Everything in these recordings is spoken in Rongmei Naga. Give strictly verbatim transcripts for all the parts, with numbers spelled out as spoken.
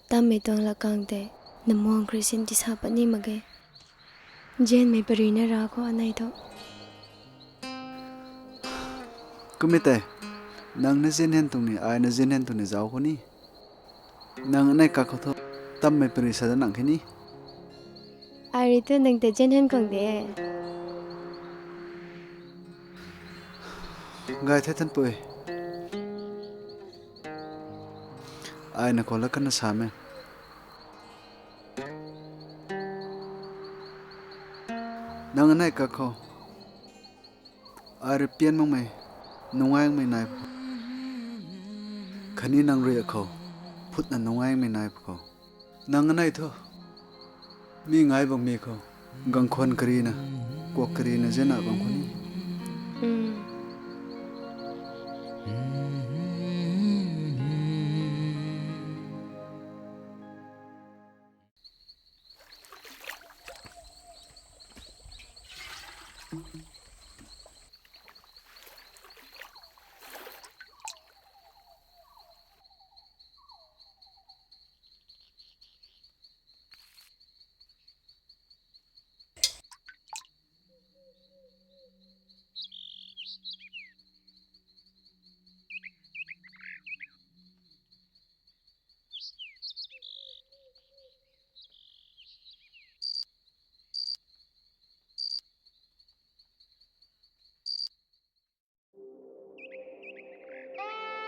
Tammei tuang lakang tei, namuang Christian tisa pat ni mak ge. Zianmei pary na ra khou anei thu. Kum e tei, nang na zian hen tuang ni, ai na zian hen tuang ni zauc khou ni. Nang anei kak khou thu, tammei pary sa da nang khe ni. Ai rui tu nang tei zian hen khang de. Gay the Thanpui. Ai na khou la kana sa me. Nang anei kak khou. Ai rui pian makmei, nungaimei nai pw khou. Khatni nang rui akhou, phutna nungaimei nai pw khou. Nang anei thu, mi ngai bangmi khou, gangkhwan karina, kuak karina zena bang khou ni.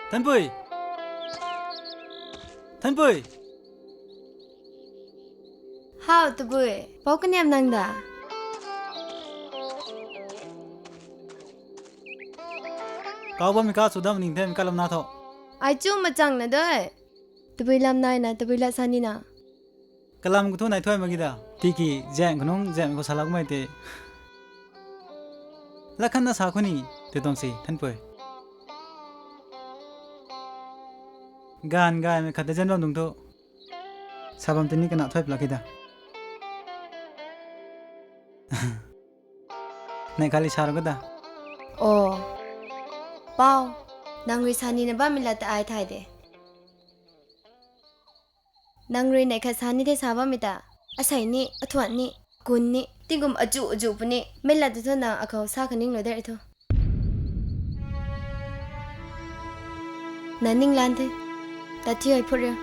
Thanpui! Thanpui! How, tabui? Pou kaniam nang da? Kau bammei ka chu dam ning the, mi ka lam na tho. Ai chu machang na doi. Tabui lam nai na, tabui lat sa ni na. Kalam khou thu nai thuai mak ge da. Tiki zaeng khou nung zaeng khou salakmei tei. Lat khat na sa khou ni, tei tuang si, Thanpui. Gaanv gaymei khat ta zanc bam dung thu. Sa bam tei ni kana thuai plak ki da. Neih khat li sa ru ka da. O. Pou. Nang rui sa nina bammei lat ta ai thay de. Nang rui neih khat sa ni the sa bammei ta. Asei ni, athuan ni, kun ni, tingkum azu azu puni, mei lat tu thu nang akhou sa kha ning lou de thu. Na ning lan the. Tat thi ai phut riu.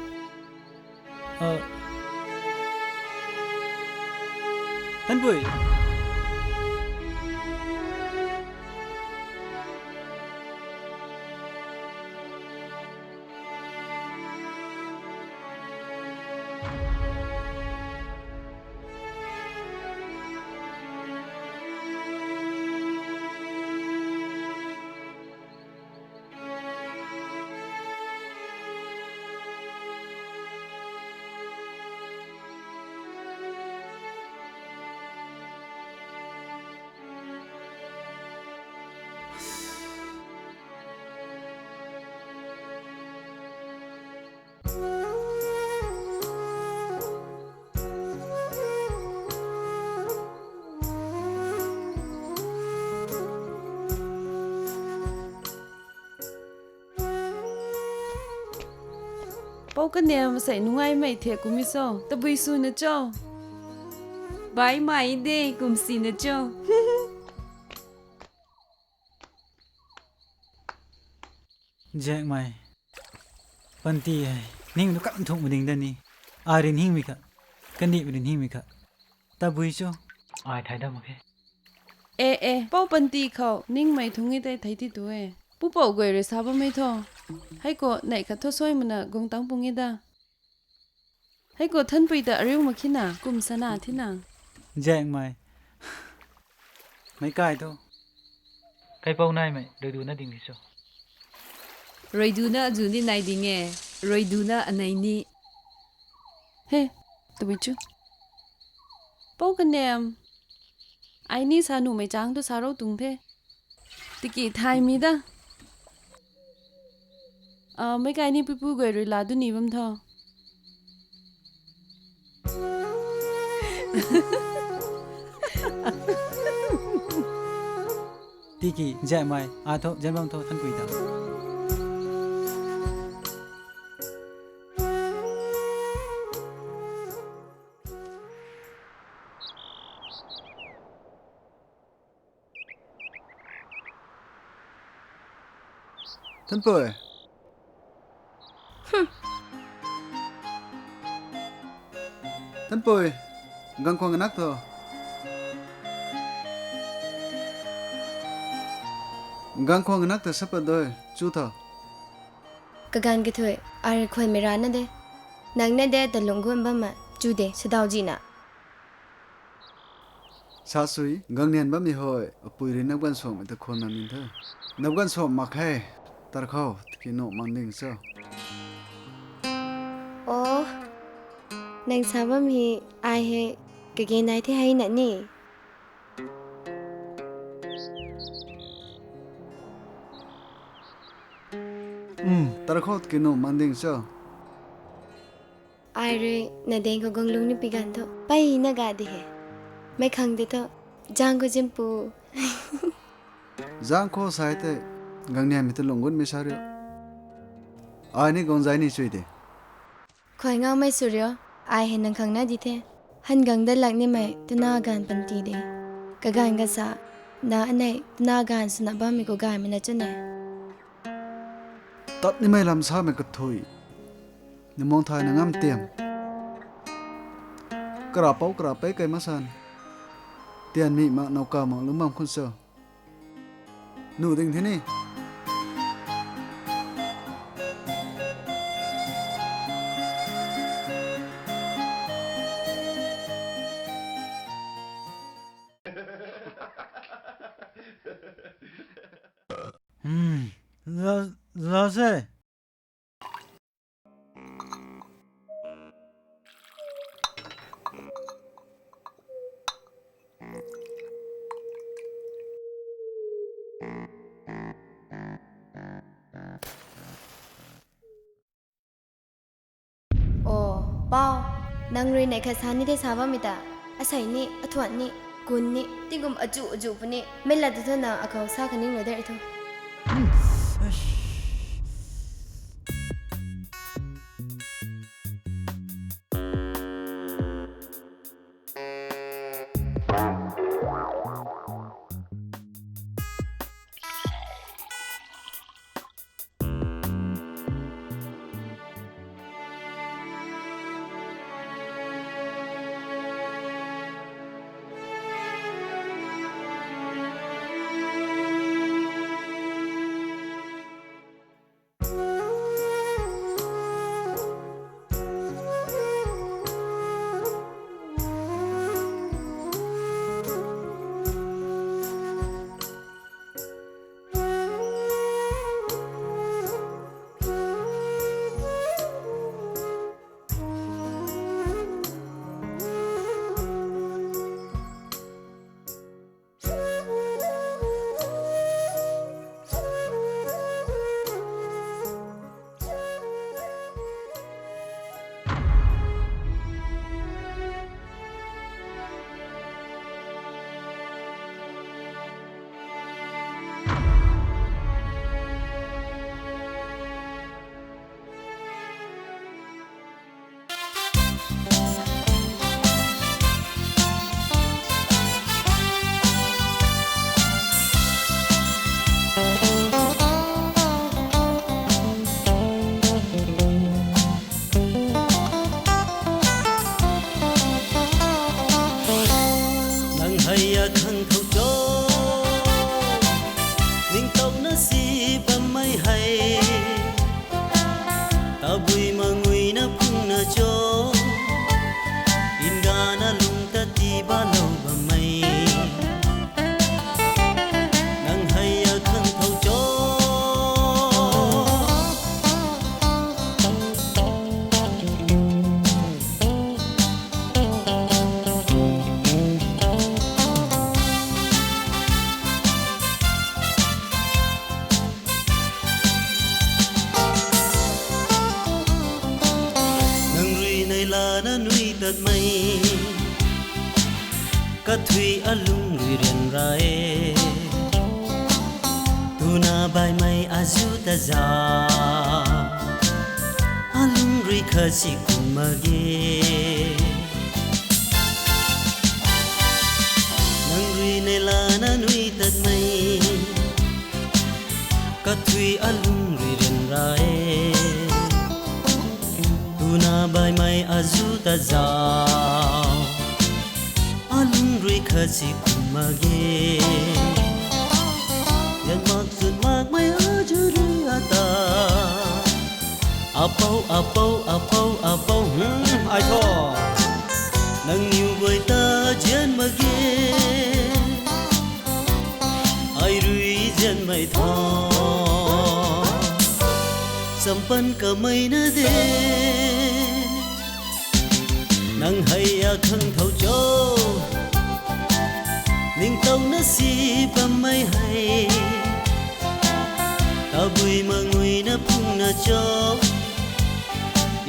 Thanpui. Pou kaniam sei nungaimei the kumhmei cho, tabui swna cho. Baihmei de kum sina cho. Zaengmei. Panty hei, ning tu kan thuk mading da ni. Ai rin hingmei kha. Kandihmei rin hingmei kha. Tabui cho. Ai thay dam mak khe. E, e, pou panty khou, ningmei thung e tei thei ti tu e. Pupouc guay rui sa bammei tho. Hei khou, neih khat thu sui mana guang tang pung e da. Hei khou Thanpui ta ariu mak khina, kum sana thina. Zaengmei. Meic kai thu. Kaipouc naimei, ruiduna ding di cho. Ruiduna azu ni nai ding e, ruiduna anei ni. He, tabui cho. Pou kaniam. Ai ni sa nuhmei chang tu sa rou tuang the. Tiki thaymei da. Meic kai ni puipu guay rui la du ni bam tho. Tiki zaengmei, a tho, zaeng bam tho, Thanpui ta. Thanpui. Thanpui. Gangkhwang anak tho. Gangkhwang anak ta sapa doi chu tho. Kaganv kathui, ai rui khwanmei rana de. Nang na de ta lungc guan bam ma chu de, sadau ji na. Sa sui, gangnian bammei hoi, apui rui nap ganv suammei ta khwan na nin the. Nap ganv suam mak khe, tarkhou, tiki nuh mang ding cho. O, nang sa bam hei, ai hei, kage nai the hei na ni. Um, tarkhou tiki nuh mang ding cho. Ai rui na deng khou guang lungc ni pi ganv thu, peyna ga di he. Mei khang de thu, zang khou zimpu. Zang khou sai tei, gangnianmei ta lungc gunmei sa rio. Ai ni guang zai ni chui de. Khwan ngaumei sw rio, ai hei nang khang na di the. Han gang dat lak nimei twna ganv panty de. Kaganv kasa, na anei twna ganv swna bammei khou gaymei na chwn e. Tat nimei lam samei kathui. Namang thay na ngam tiam. Karapou karapei kai masan. Tianmei mak nowkaw mak lungc bam khun cho. Nu ding the ni. Hmm, la, la se. O, pau, nang rui nei khat sa ni tei sa bammei ta, asei ni, athuan ni, kun ni, tingkum achu achu puni, mei lat tu thu na akhou sa khaning lo de thu. Nang hei a khang khou cho, ningtowna si bammei hei, tabui manguina phungna cho, ingana lung ta tii balou bammei. Nang hei a khang khou cho. Nang rui nei lana nui tatmei, kathui alung rui ryan ra e. Tuna baihmei azu ta za, alung rui khat si kum mak ge. Nang rui nei lana nui tatmei, kathui alung Tuna baimei azu ta zau, alung rui khat si kum mak ge. Yan mak chun makmei azu rui ata. Apou, apou, apou, apou, hmm, ai tho. Nangniw guay ta zian mak ge. Ai rui zianmei tho. Champan kamei na de. Nang hei akhang thou cho. Ningtowna si bammei hei. Tabui manguina phungna cho.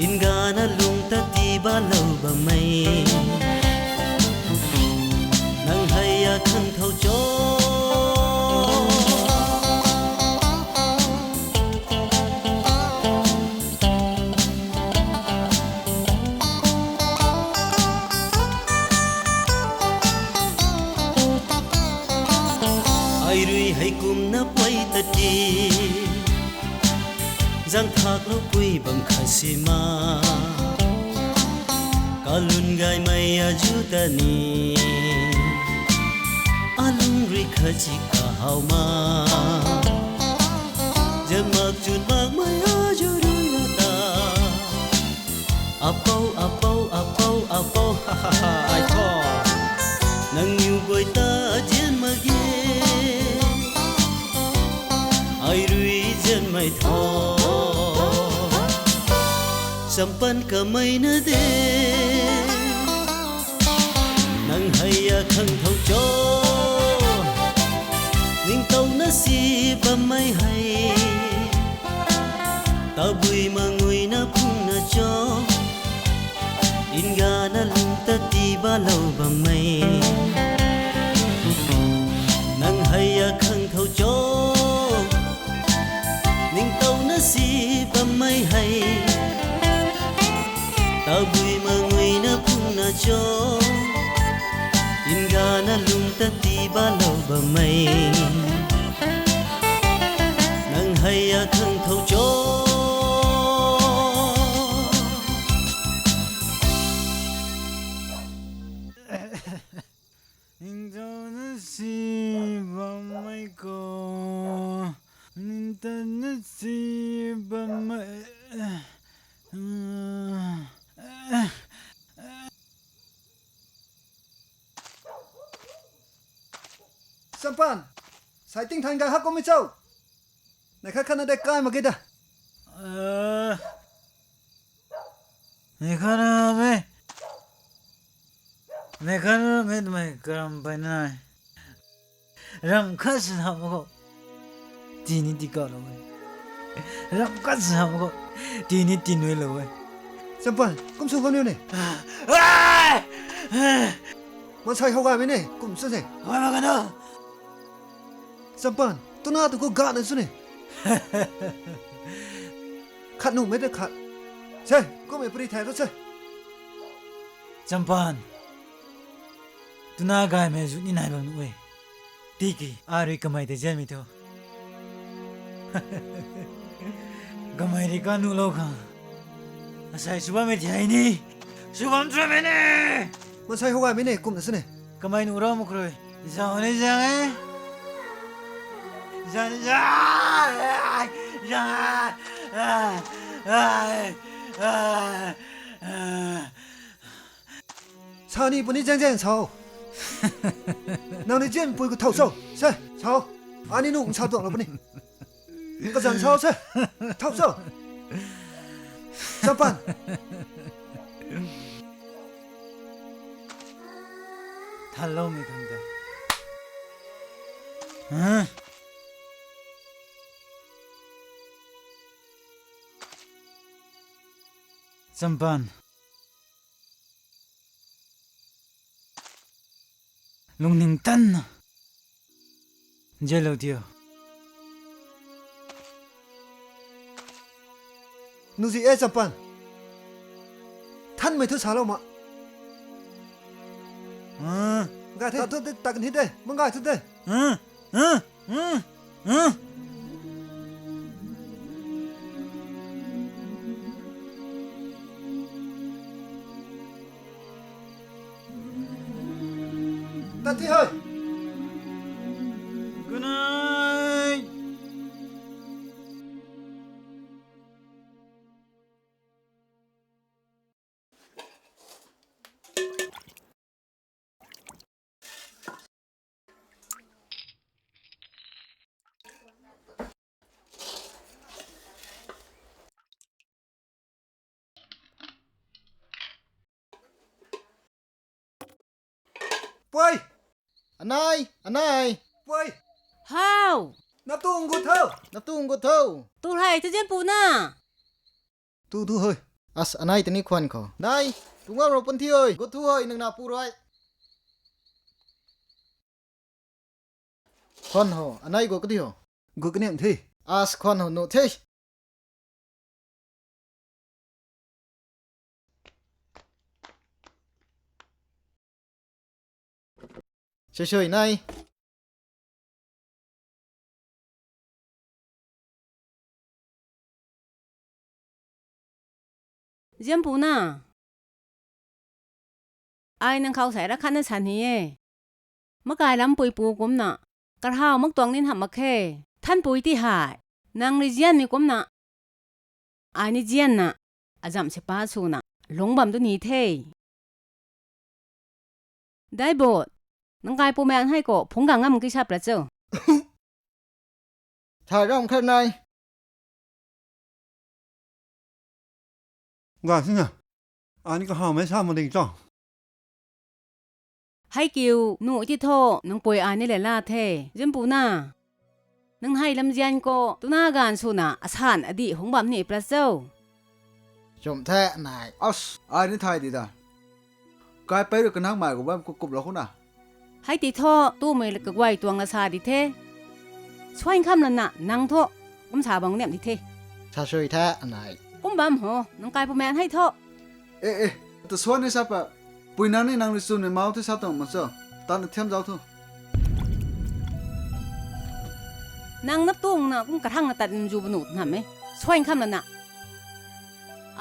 Ingana lung ta tii balou bammei. Nang hei akhang thou cho. Ai rui hei kumna puai ta ti. Zang thaklou pui bam khat si ma. Kalun gaymei azu ta ni. Alung rui khat si kahaw ma. Zian mak chun makmei azu rui ata. Apou, apou, apou, apou, ha, ha, ha, ai tho. Nangniw guay ta zian mak ge. Ai rui zianmei tho. Champan kamei na de. Nang hei akhang thou cho. Ningtowna si bammei hei. Tabui manguina phungna cho. Ingana lung ta tii balou bammei. Nang hei akhang thou cho. Ningtowna si bammei hei. Tabui manguina phungna cho. Ingana lung ta tii balou bammei. Nang hei akhang thou cho. Ningtowna si bammei ko. Ningtowna si bammei. Champan, sai ting than gay hak kummei cho. Nei khat khatna de kai mak ge da. Nei khat na me. Nei khat na me twmei karam pey nai. Ram khat si hap mak khou. Tini tii kalou e. Ram khat si hap mak khou. Tini tii nuilou e. Champan, kum sw khou niw ne. Mansei how gaymei ne, kum sw se. Champan, twna tu khou gana sw ne. Khat nuhmei de khat. Se, kummei pari thay ro se. Champan. Twna gaymei zu ni nai bam nuh e. Tiki, a rui kamei tei zianmei thu. Kamei rui ka nuhlou khang. Asei sw bammei thei ni. Sw bam twmei ni. Mansei how gaymei ne, kumna sw ne. Kamei nuh rau mak rui. Zau ni zang e. Zau ni zang. Zang. Sa ni puni zaeng zaeng sa. Nang ni zianpui khou thow cho. Se, sa. Ani nu sa tuang lou puni. Kazan sa se. Thow cho. Champan. Thanloumei khang de. Champan. Lungning tanna. Zianlou tiu. Nuzi e Champan. Thanmei thu salou ma. Gay the, tu de, tak ni de, manggay thu de. Tat thi hei. Good night. Pui! Anai! Anai! Pui! How? Nap tuang gut tho! Nap tuang gut tho! Tu hei ta zianpu na! Tu thu hei. As anai ta ni khwan khou. Nai! Tu ngau rou pun thi hei! Gut thu hei nang na pu rui. Khwan ho, anai gut kadi ho. Gut kaniam the. As khwan ho nu the. Sui sui nai. Zianpu na. Ai nang khou sei ra khatna sa ni e. Makai lampui pu kumna. Karhau mak tuang nin hamh mak khe. Thanpui ti hei. Nang rui zianmei kumna. Ai ni zianna. Azam se pa swna. Lungc bam tu ni the. Daibot, nang kaipu maeng hei khou phungc gang ngam ki sap ra cho. Thay ram khat nai. Ga sina. Ani kahawmei sa ma ding cho. Hei kiu, nu ti tho, nang pui ai ni le la the, zianpu na. Nang hei lamzian khou, tuna ganv swna, asan adih hungc bam ni pra cho. Chum the, nai. As, ai ni thay di da. Kaipei rui kanangmei khou bam kup kuplou khou na. Hei ti tho, tumei kaguay tuang la sa di the. Suan kham lana, nang tho, kum sa bang niam di the. Sa sui the, anai. Kum bam ho, nang kaipu maeng hei tho. E, e, ta suan ni sa pa. Pui nang ni nang rui chwnmei mau the sa tuang mak cho. Tana thiam zauc thu. Nang nap tuang na kum kathang na tat nzu banu nam e. Suan kham lana.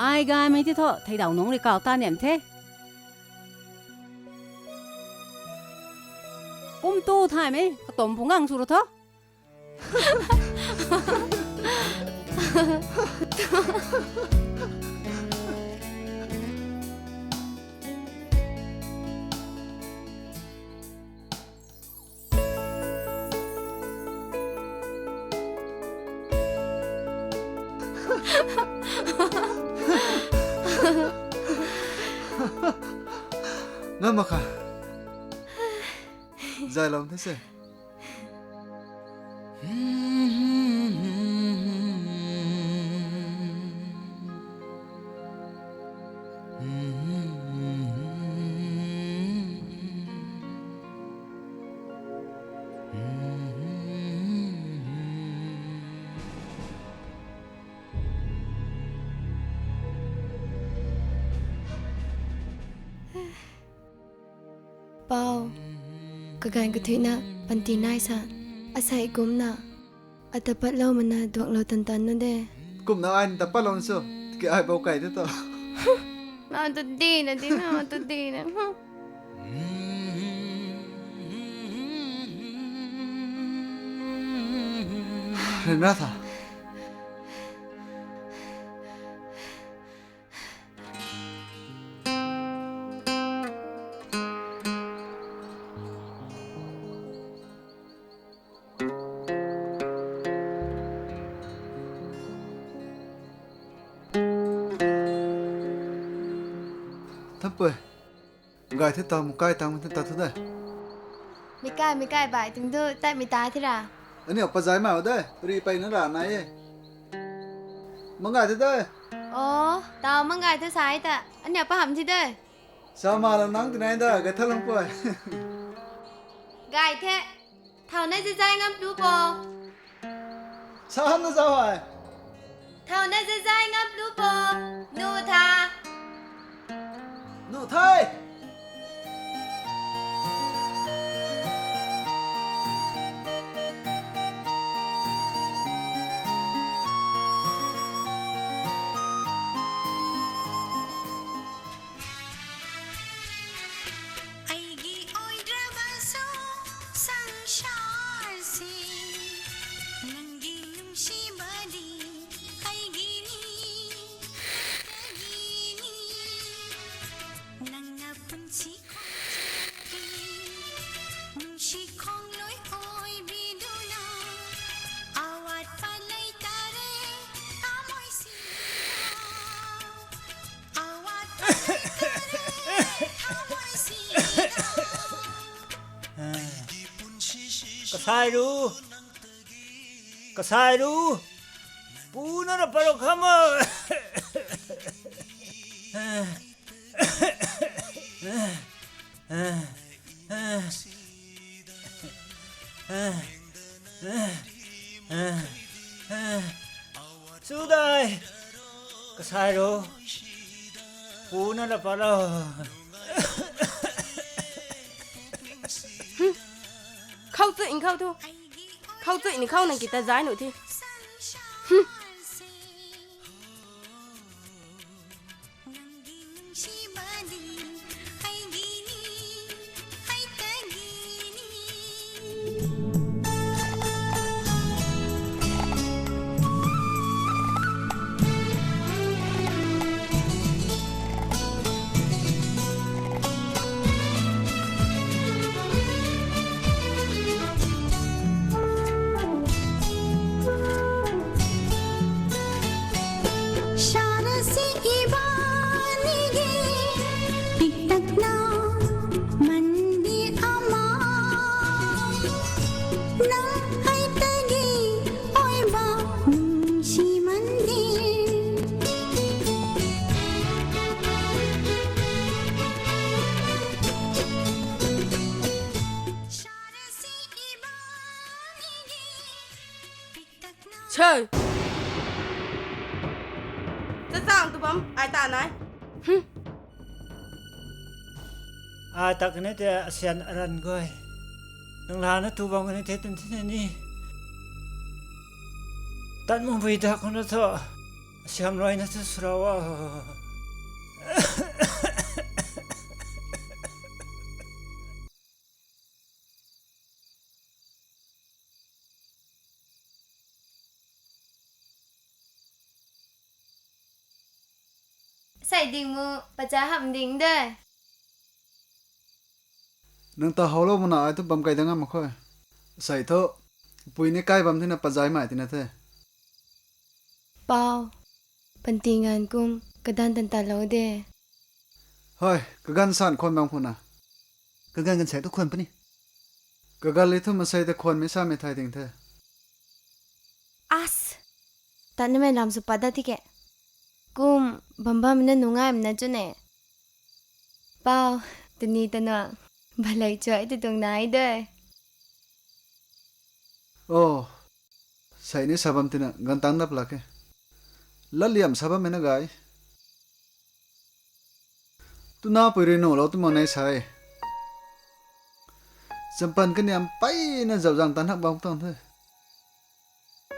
Ai gaymei ti tho, theidaw nungc rui kau ta niam the. Kum tu thaymei, katom phungc gang sw ru tho. Ngam mak kha. Zaylou the se. Pou, kaganv kathuicna panty nai sa, asei kumna, ata patlou mana duaklou tan tan nu de. Kumna ai ta patlou na cho, tiki ai pou kai the tho. Ma tu di na, di na, ma tu di na. Ryanra tha. Thanpui. Gay the ta, meic kai tang the ta thu de. Meic kai, meic kai bai ting thu, tatmei ta thi ra. Aniu pazay ma de, ri peyna ra nai e. Mang gay the de. O, tau mang gay the sa e ta. Aniu pa hamh thi de. Sa ma lam nang tinai da, gay tha lang pui. Gay the. Thau na zazai ngam plu po. Sa hamna zau hei. Thau na zazai ngam plu po. Nu tha. Nu thei. Aigi oidra bangso Kasai ru. Kasai ru. Puna ra paro khama. Sudai. Kasai ru. Puna ra paro. Khou tui in khou thu. Khou tui in khou nang kita zai nu thi. Chei! Chachang tu bam, ai ta nai. Ai tak ni te asian aran guay. Nang lana tu bam ni te tun thina ni. Tan mung bui dak na tho. Asiam rui na tu sura wa. Sei ding mu, pacha ham ding de. Nang ta howlou muna ai tu bam kai dang a mak kho. Sei thu, pui ni kai bam tina pazai mai tina the. Pau, panty nganv kum kadan tan ta lou de. Hoi, kagan san khwan bam khuna. Kagan gan sei tu khwan puni. Kagan li thu masei ta khwan mi sa mi thai ding the. As, tatnamei lam sw pat da tike. Kum bam bam na nungai mna chu ne. Pau, tuni tana, balei chuai tu tuang nai de. Oh, sei ni sa bam tina gan tang nap lak e. Lat liam sa bammei na gay. Tuna pui rui nuhlou tu mak nei sa e. Champan kaniam peina zauh zang tan hak bam tuang the.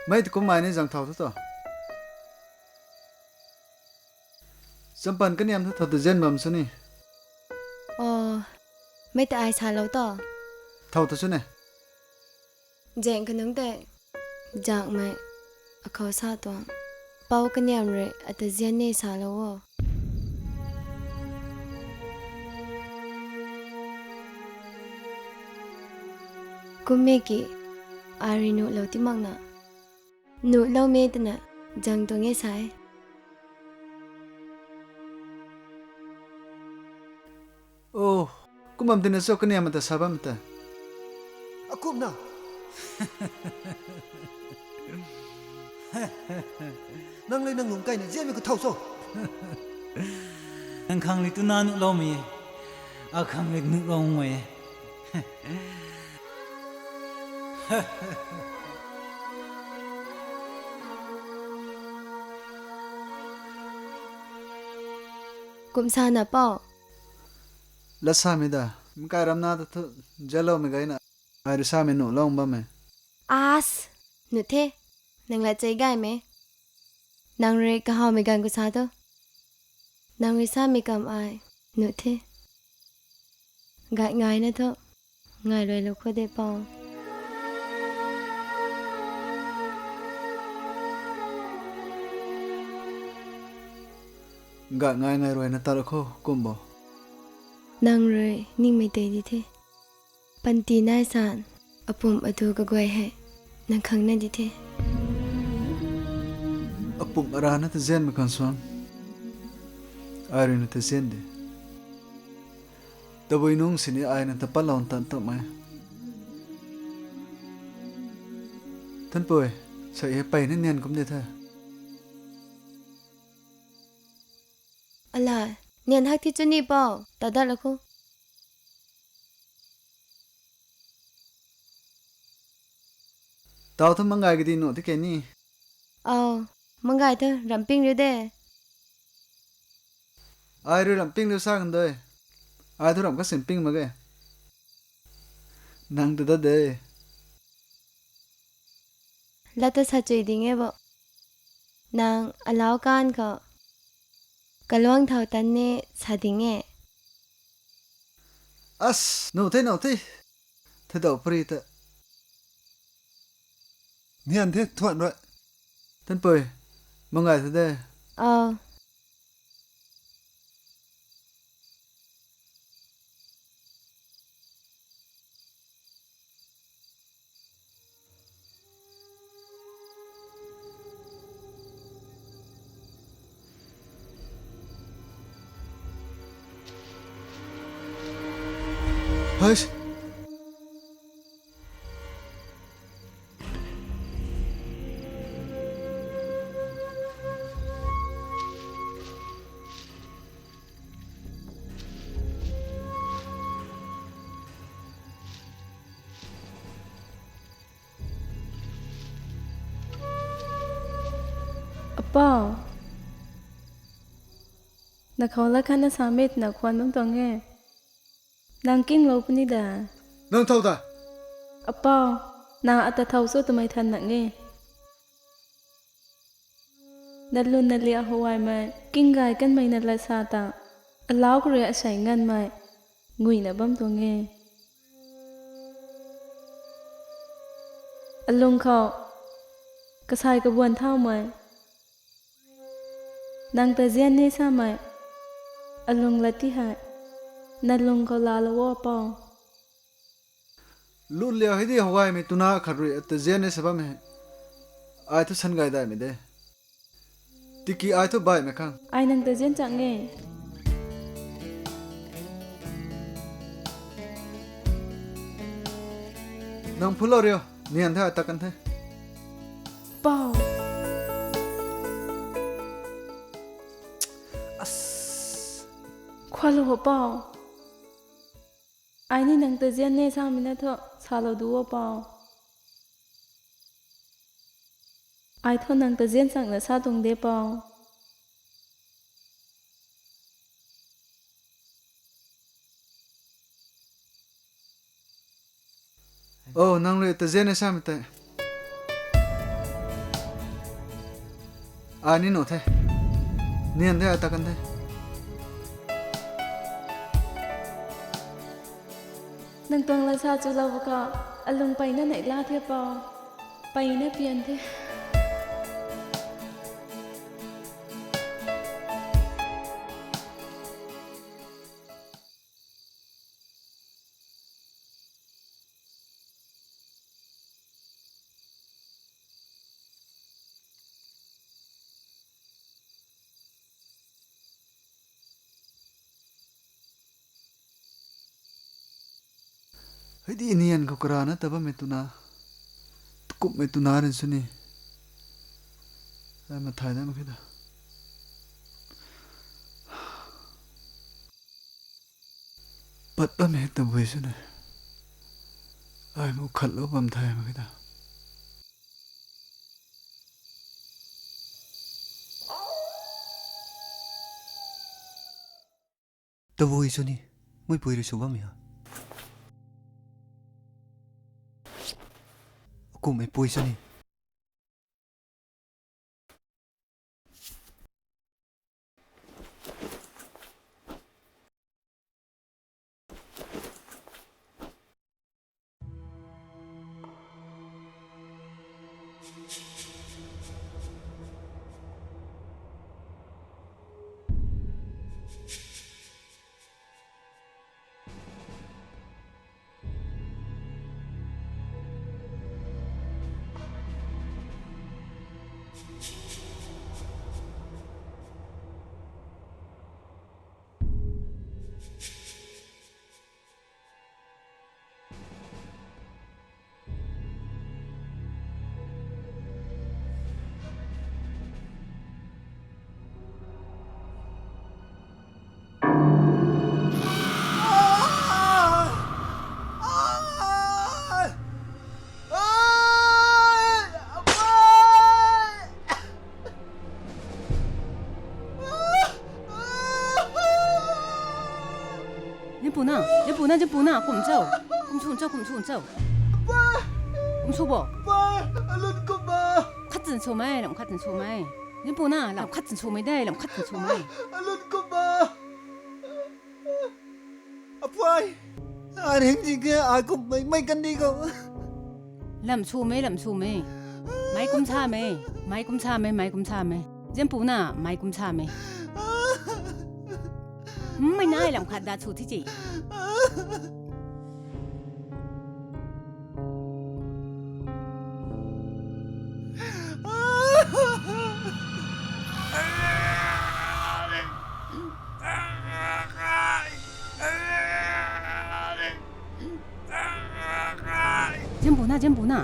Mei tu kummei ni zang thau thu to. Champan kaniam thu thau tu zian bam sw ni. Oh, mei ta ai salou to. Thau tu sw ne. Zaeng kanungc tei, zakmei, akhou sa tuang, pou kaniam rui ata zian ni salou o. Kummei ki, ai rui nuhlou ti makna. Nuhloumei twna, zang tuang e sa e. Oh, kum bam tina cho kaniam ta sa bam ta. Akumna. Nang le nang lung kaina zianmei khou thau cho. Nang khang le tuna nuhloumei e. Akhang le nuhlou ngai e. Kum sana pou. Lat samei da. Mkai ramna ta thu, zaloumei gayna. Ai rui samei nuhlou bammei. As, nuh the. Nang lat chei gaymei. Nang rui kahawmei ganv khou sa thu. Nang rui samei kam ai, nuh the. Gay ngaina thu. Ngai luailou khou de pou. Gay ngai ngai ruaina talou khou kum bo. Nang rui ningmei tei di the. Panty nai san, apumc atu kaguay hei, nang khang na di the. Apumc arana ta zianmei khang suang. Ai rui na ta zian de. Tabui nungc sini ai na ta patlou tan tamei. Tanpui, sa e pei ni nian kum de the. Ala, nian hak thi chu ni pou, ta dat la khou. Tau thu Mangai kadi nu thi ke ni. Au, Mangai thu ramping riu de. Ai rui ramping riu sa kan doi. Ai thu ram kasin ping mak ge. Nang ta dat de. Lat ta sa chui ding e bo. Nang alau kan khou kaluang thau tan ni sa ding e. As, nu the, nu the. Thei dou pari ta. Nian the thuan rui. Tanpui, Mangai the de. Au. Hush! Apou, na khou la khatna sa mit na khwan bam tuang e. Nang kinglou puni da. Nang thau da. Apou, na ata thau cho twmei than nang e. Na lun na lia howmei, king gay kanmei na lat sa ta, alau kariak asei nganmei, nguina bam tuang e. Alung khou, kasai kabuan thaumei, nang ta zian ni samei, alung lat ti hei, na lung khou laalou o Apou. Lun lia hei di howgaymei twna khat rui ata zian ni sa bammei hei, ai thu san gay daihmei de. Tiki ai thu baihmei khang. Ai nang ta zian chang e. Nang phulou rio, nian the ai ta kan the. Pou. As. Khualou ho Pou. Ai ni nang ta zian ni samei na thu, salou du o Pou. Ai thu nang ta zian changna sa tuang de Pou. O, nang rui ta zian ni samei tei. Ai ni nu the. Nian the ai ta kan the. Nang tuang lat sa chulou ba khou, alung peyna neihla the Pou. Peyna pian the. Hei di nian khou karana ta bammei twna, takumhmei twna rin sw ni. Ai mathai dam khe da. Pat bammei tabui sw ni. Ai mu khatlou bam thay mak khe da. Tabui sw ni, muipui rui sw bammei ha. Kumhmei pui sw ni. Puna, Jampuna, Jampuna, kum cho. Kum sw cho, kum sw cho. Kum sw bo. Khat chan swmei, lam khat chan swmei. Jampuna, lam khat chan swmei de, lam khat chan swmei. Apuai, ai ring jing ke, ai kum mei, mei kan di ko. Lam swmei, lam swmei. Mei kum samei, mei kum samei, mei kum samei. Jampuna, mei kum samei. Mei nai lam khat dat sw thi ci. Jampuna, Jampuna.